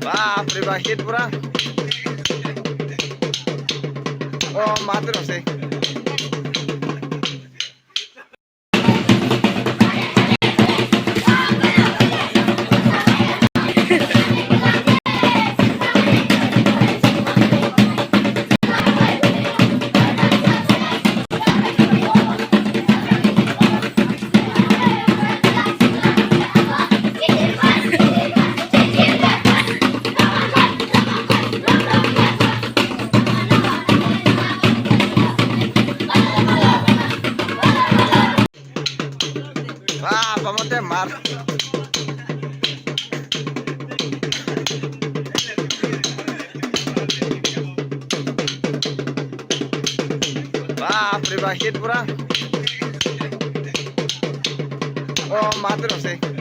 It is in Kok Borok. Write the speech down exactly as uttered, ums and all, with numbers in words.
Bap re bap, hit pura. O, mati rok se. Ah, pamote mar. Bap re bap, hit pura. O, mati rok se.